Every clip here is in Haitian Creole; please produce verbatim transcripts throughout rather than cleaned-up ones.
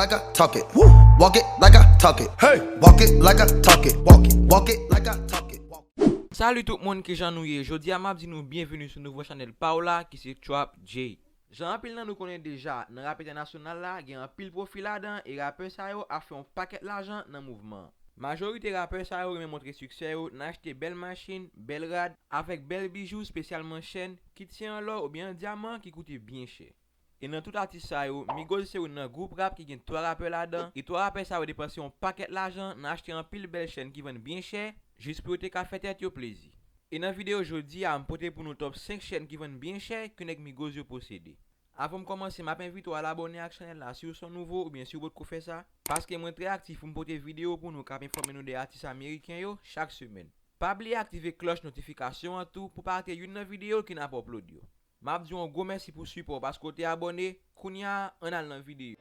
Like I talk it. Woo. Walk it like I talk it. Hey. Walk it like I talk it. Walk it. Walk it like I talk it. Walk it. Salut tout moun, kijan nou ye? Jodi a m ap di nou byenveni sou nouvo chanèl pa w la ki se Trap J. Jan anpil nan nou konnen deja, nan rap entènasyonal la, gen anpil pwofi ladan e rapè sa yo ap fè yon pakèt lajan nan mouvman an. Majorite rapè sa yo renmen montre siksè yo nan achte bèl machin, bèl rad, avèk bèl bijou, espesyalman chèn, kit se an lò oubyen an dyaman ki koute byen chè. E nan tout atis sa yo, Migos se youn nan gwoup rap ki gen twa rapè ladan, e twa rapè sa yo depanse yon pakèt lajan nan achte anpil bèl chèn ki vann byen chè, jis pou yo te ka fè tèt yo plezi. E nan videyo jodi a, m pote pou nou top senk chèn ki vann byen chè ke nèg Migos yo posede. Avan m kòmanse, m ap envite w al abòne ak chanèl la si w se yon nouvo oubyen si w potko fè sa, paske mwen trè aktif pou m pote videyo pou nou k ap enfòme nou de atis ameriken yo chak semèn. Pa bliye aktive klòch notifikasyon an tou pou pa rate youn nan videyo ke n ap upload yo. M ap di w yon gwo mèsi pou sipò w paske w te abòne. Kounye a, ann al nan videyo.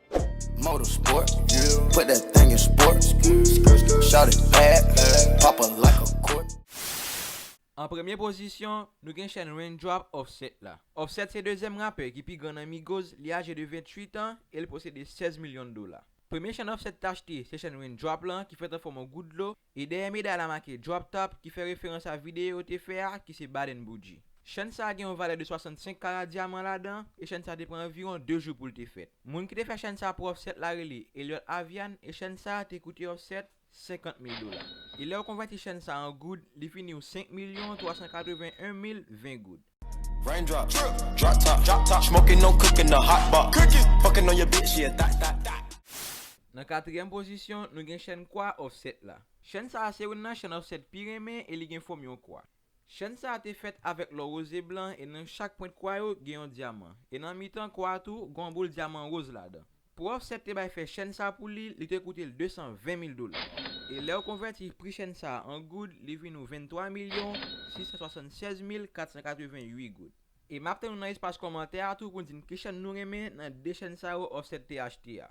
Motorsport, put that thing in sports. Shout it bad, pop her like a court. An premye pozisyon, nou gen chèn Raindrop Offset la. Offset se dezyèm rapè ki pi gran nan Migos, li aje de venntuit an e l posede sèz milyon dola. Premye chèn Offset te achte se chèn Raindrop lan ki fèt an fòm yon gout dlo, e dèyè meday la make Drop Top ki fè referans a videyo yo te fè a ki se Bad and Bougie. Chèn sa a gen yon valè de swasannsenk kara dyaman ladan e chèn sa a te pran anviwon de jou pou l te fèt. Moun ki te fè chèn sa a pou Offset la rele Elliot Avian e chèn sa a te koute Offset senkant mil dola. E lè w konvèti chèn sa a an goud, li vini w senk milyon twa san katreven en mil ven goud. Raindrop, drop top, drop top, smoking on cooking the hot box. Cooking, fucking on your bitch, yeah, that, that, that. Nan katriyèm pozisyon, nou gen chèn Kwa Offset la. Chèn sa a se youn nan chèn Offset pi renmen e li gen fòm yon kwa. Chèn sa a te fèt avèk lò woze blan e nan chak pwent kwa yo gen yon dyaman. E nan mitan kwa a tou, gen yon boul dyaman woz ladan. Pou Offset te bay fè chèn sa pou li, li te koute l de san ven mil dola. E lè w konvèti pri chèn sa a an goud, li vin ou venntwa milyon sis san swasannsèz mil kat san katreven uit goud. E m ap tann nou nan espas kòmantè a tou pou n di m ki chèn nou renmen nan de chèn sa yo Offset te achte a.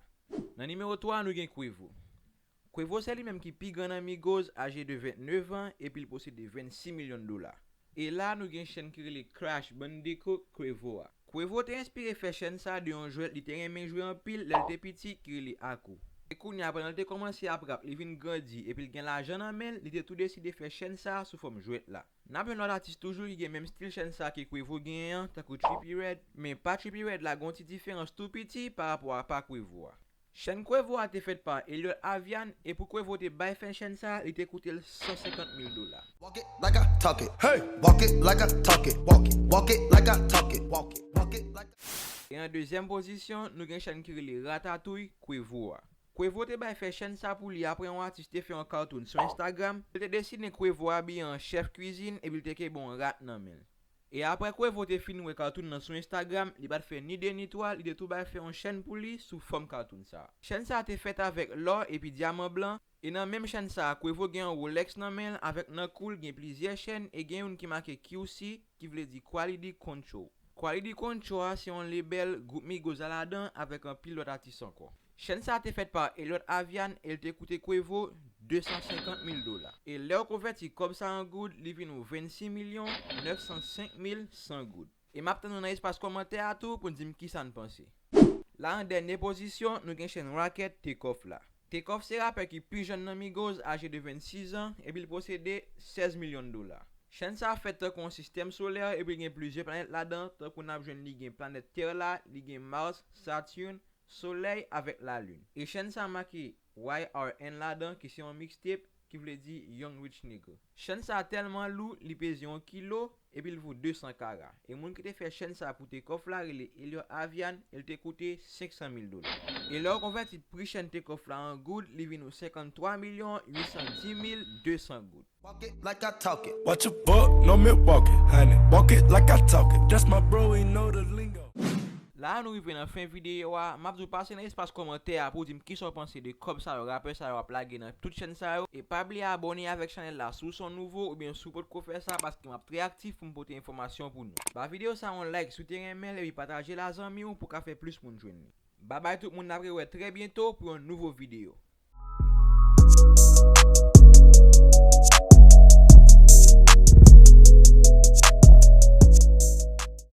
Nan nimewo twa, nou gen Quavo. Quavo se li menm ki pi gran nan Migos, aje de vennnev an, epi l posede vennsis milyon dola. E la, nou gen chèn ki rele Crash Bandicoot Quavo a. Quavo te enspire fè chèn sa de yon jwèt li te renmen jwe anpil lè l te piti ki rele Aku. E kounye a, pandan l te kòmanse ap rap, li vin grandi epi l gen lajan nan men l, li te tou deside fè chèn sa sou fòm jwèt la. N ap jwenn lòt atis toujou ki gen menm stil chèn sa ke Quavo genyen an, tankou Trippie Redd, men pa Trippie Redd la gen yon ti diferans tou piti pa rapò a pa Quavo a. Chèn Quavo a te fèt pa Elliot Avian, e pou Quavo te bay fè chèn sa, li te koute l san senkant mil dola. Walk it like I talk it. Hey, walk it like I talk it. Walk it, walk it like I talk it. Walk it, walk it like I... E an dezyèm pozisyon, nou gen chèn ki rele Ratatouille Quavo a. Quavo te bay fè chèn sa pou li apre yon atis te fè yon cartoon sou Instagram. Li te desinen Quavo abiye an chèf kwizin epi l te kenbe yon rat nan men l. E apre Quavo te fin wè cartoon nan sou Instagram, li pa t fè ni de ni twa, li te tou bay fè yon chèn pou li sou fòm cartoon sa a. Chèn sa a te fèt avèk lò epi dyaman blan, e nan menm chèn sa a, Quavo gen yon Rolex nan men l avèk nan kou l gen plizyè chèn e gen youn ki make Q C, ki vle di Quality Control. Quality Control a se yon lebèl gwoup Migos a ladan avèk anpil lòt atis ankò. Chèn sa a te fèt pa Elliot Avian e l te koute Quavo de san senkant mil dola. E lè w konvèti kòb sa an goud, li vin ou vennsis milyon nèf san senk mil san goud. E m ap tann nou nan espas kòmantè a tou pou n di m kisa n panse. La an dènye pozisyon, nou gen chèn Rocket Takeoff la. Takeoff se rapè ki pi jèn nan Migos, aje de vennsis an, epi l posede sèz milyon dola. Chèn sa a fèt tankou yon sistèm solè epi l gen plizyè planèt ladan, tankou n ap jwenn li gen planèt Tè la, li gen Mars, Saturn, Solèy avèk Lalin. E chèn sa a make Y R N ladan, ki se yon mixtape, ki vle di Young Rich Nigga. Chèn sa a tèlman lou, li peze yon kilo, epi l vo de san kara. E moun ki te fè chèn sa a pou Takeoff la rele Elliot Avian, e l te koute senk san mil dola. E lè w konvèti pri chèn Takeoff la an goud, li vin ou senkanntwa milyon uit san dis mil de san goud. Walk it like I talk it. Watch a buck, no Milwaukee, honey. Walk it like I talk it. That's my bro, he know the lingo. La a nou rive nan fen videyo a, m ap di w pase nan espas kòmantè a pou w di m kisa w panse de kòb sa yo rapè sa yo ap lage nan tout chèn sa yo, e pa bliye abòne avèk chanèl la si w se yon nouvo oubyen si w potko fè sa, paske m ap trè aktif pou m pote enfòmasyon pou nou. Ba videyo sa yon like si w te renmen l epi pataje l a zanmi w pou w ka fè plis moun jwenn li. Babay tout moun, n ap rewè trè byento pou yon nouvo videyo.